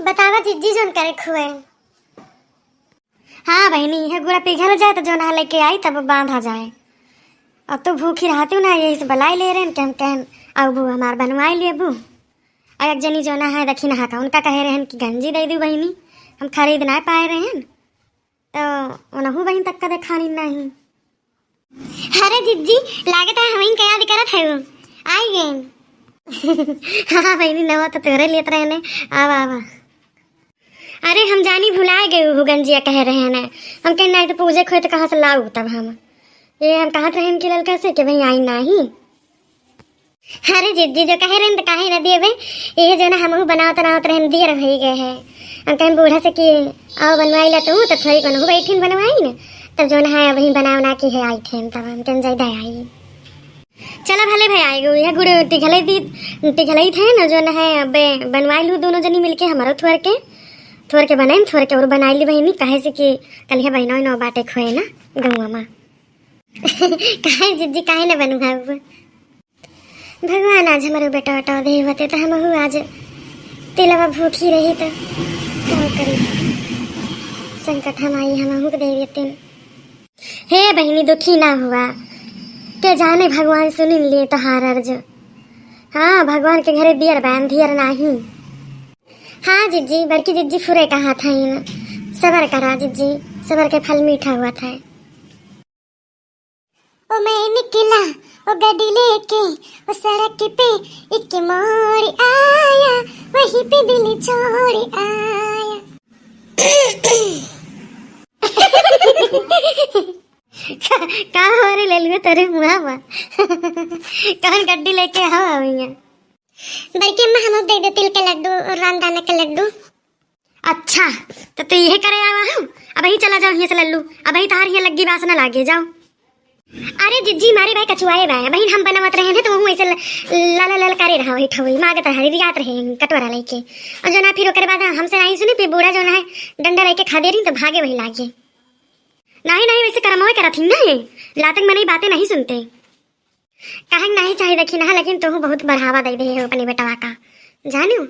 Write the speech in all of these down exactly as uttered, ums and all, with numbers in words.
बतावा जिज्जी, जौन करे खुए। हाँ बहिनी, इहे गुड़ा पिघल जाए तो जौन है लेके आई तब बांधा जाए। अब तो भूखी रहती हूँ ना, यही से बलाई ले रहे हैं कि हम कहन, अब हमार बनवाई लेबू। और एक जनी जौन है दखिनहा का, उनका कहे रहन कि गंजी दे दू बहिनी, हम खरीद ना पाए रहन। तो उनहु बहिन तक का देखानी नहीं। अरे जिज्जी, लागत है हमइन का याद करत है वो। आई गए। हाँ बहिनी, नवा तो तोरे लेत रहे ने। आवा, आवा। अरे हम जानी भुलाए गए हो गंजिया कहे रहे ने। हम कहे नहीं तो पूजे खोए तो कहाँ से लाऊ तब हम। ये हम कहत रहे कि ललका से कि भाई आई नाही। अरे जिज्जी, जो कहे रहन त काहे न दिए बे। ये जो ना हमहू बनावत बनावत रहन, दियर होई गए है। हम कहें बूढ़ा से कि आओ बनवाई ला तू, तो थोड़ी कोनहू बैठिन बनवाई न। तब जो ना है अबही बनाव ना की है आई थे, तब हम कहें जाई दे आई। चला भले भाई आई गो, यह गुड़ टिघलई दी, टिघलई थे न जो ना है अबे बनवाई लू दोनों जनी मिलके हमारो थोर के, थोर के बनाई, थोर के और बनाई ली बहिनी, काहे से कि कल यह बहिनो नौ बाटे खोए ना गौवा मा। काहे जिज्जी, काहे न बनू है अब? भगवान आज हमरो बेटा वटा दे होते तो हमहू आज तिलवा भूखी रही तो का करी? संकट हम आई, हमहू के दे देते। हे बहिनी, दुखी ना हुआ, के जाने भगवान सुनिन लिए तोहार अर्ज। हाँ, भगवान के घरे दियर बा, अंधियर नाही। हाँ जिज्जी, बड़की जिज्जी फुरे कहा था, सबर करा जिज्जी, सबर के फल मीठा हुआ था। ओ मैं निकला, ओ गड्डी लेके, ओ सड़क पे एक मोड़ आया, वहीं पे दिल छोड़ आया। का, का हो रे ललुआ तोरे मुहा मा? कौन गड्डी लेके हवा भैया? बल्कि अम्मा, हमहू दे दे तिल के लड्डू और रामदाना के लड्डू। अच्छा, तो तू यही करे आवा हम? अबही चला जाओ हियाँ से लल्लू, अबही तहार हियाँ लग्गी बास ना लागे, जाओ। अरे जिज्जी, मारे भाई कचुआए बा, अबही हम बनावत रहे थे तो वहू ऐसे ल-, लाला लाल करे रहा, वही ठवई मागत रहा, रियात रहे कटोरा लेके। और जो ना फिर ओकरे बाद हमसे नहीं सुनी, फिर बूढ़ा जो ना है डंडा लेके खा दे रही तो भागे वही लागे। नहीं नहीं, वैसे करमवे करत ही ना है, लातक मनई बातें नहीं सुनते। काहे के नाही चाही दखिनहा, लेकिन तोहू बहुत बढ़ावा दे दे हो अपने बेटवा का, जानू।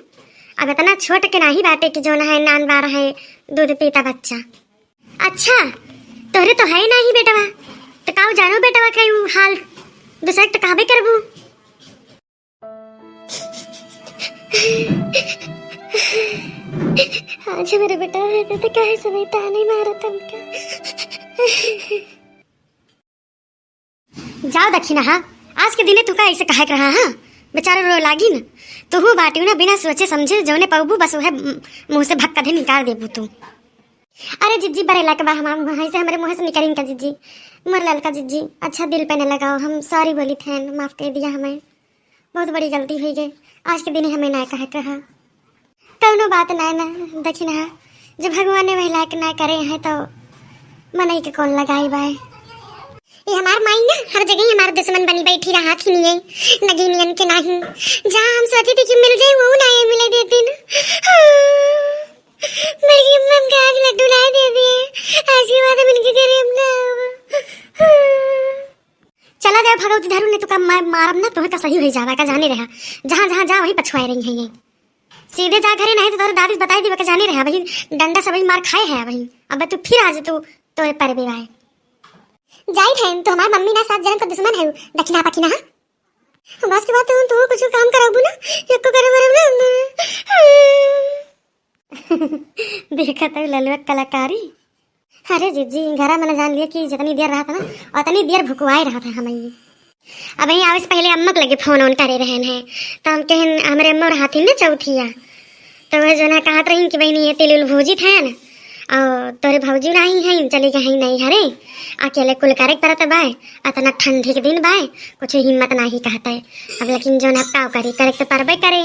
अब इतना छोट के नाही बाटे कि जो ना है नान बार है दूध पीता बच्चा। अच्छा, तोहरे तो है नाही बेटवा, तो काऊ जानो बेटवा का यू हाल, दूसरे के तो कहबे करबू। आज हमारे बेटा है तो काहे समय ताने मारत हमका। जाओ दखिनहा, आज के दिने तुका ऐसे कहे के रहा, हाँ? बेचारा रो लागिन। तोहू बाटिउ ना, बिना सोचे समझे जौने पउबू बस उहे मुँह से भक्का दे निकाल देबू तू। अरे जिज्जी, बरे लायक बा हमार मुँह, ऐसे हमरे मुँह से निकलिन का जिज्जी? मोर ललका जिज्जी, अच्छा दिल पे न लगाओ, हम sorry बोली थे, माफ कर दिया हमें। बहुत बड़ी गलती हुई गई, आज के दिन हमें ना कहे के रहा। कौनो बात ना, ना दखिनहा, जब भगवान ने वही लायक ना करे हैं तो मनई के कौन लगाई बाय। ये हमार माई ना हर जगह ही हमार दुश्मन बनी बैठी रहा थी नहीं, नगीनियन के नाही। जहाँ हम सोची थी कि मिल जाए वो ना ये मिले देती ना। बल्कि अम्मा हमका आज लड्डू लाए दे दिए, आज के बाद हम इनके घरे हम ना आवा। चला जाए भगवती धरू, नहीं तो का मैं मारब ना, तुम्हें का सही हो जावा का जाने रहा। जहाँ जहाँ जा वहीं पछुआए रही है ये। सीधे जा घरे, नहीं तो तोरे दादी से बताई दी का जाने रहा, वही डंडा से वही मार खाए है वही। अब तू फिर आज तू तोरे पर भी आए। जाई थे तो हमार मम्मी ना सात जन्म का दुश्मन है, दखिनहा पखिनहा। बस के बाद तू, तू कुछ काम करबू ना, एको करे मरब ना। देखत है ललुआ कलाकारी। अरे जिज्जी, घरा में न जान लिया कि जितनी देर रहत है ना, उतनी देर भुकवाए रहत है हमई। अबही आवे से पहले अम्मा के लगे फोन ऑन करे रहन है, तो हम कहन, हमरे अम्मा रहत ही ना चौथिया, तो वह जो ना कहत रही कि बहिनी ये तिल उल भूजित है ना, और तोरे भौजी नहीं है, चली गई नहीं हरे, अकेले कुल करे के परत बाय, अतना ठंडी के दिन बाय, कुछ हिम्मत नहीं कहते। अब लेकिन जो ना का करी, करे के तो परबे करे।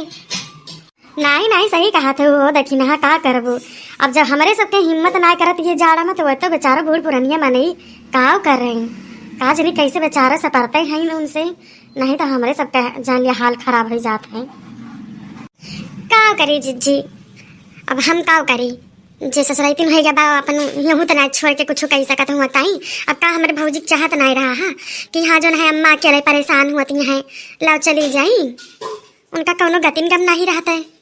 नाही, नाही, सही कहत हऊ हो दखिनहा, का करबू? अब जब हमरे सबके हिम्मत ना करत ये जाड़ा में, तो वह तो बेचारा बूढ़ पुरनिया मनई काव कर रहे हैं। का जनी कैसे बेचारा सपरते हैं उनसे, नहीं तो हमरे सबका जान लिया हाल खराब हो जात है। का करी जिज्जी, अब हम का करी? जे ससुराइतिन हो गया बा, अपन यहू तो ना छोड़ के कुछ कह सकत हूँ ताई। अब का हमरे भौजी के चाहत ना रहा है कि हाँ जो है अम्मा अकेले परेशान हुआ है, लाओ चली जाई। उनका कौनो गतिन गम नहीं रहता है।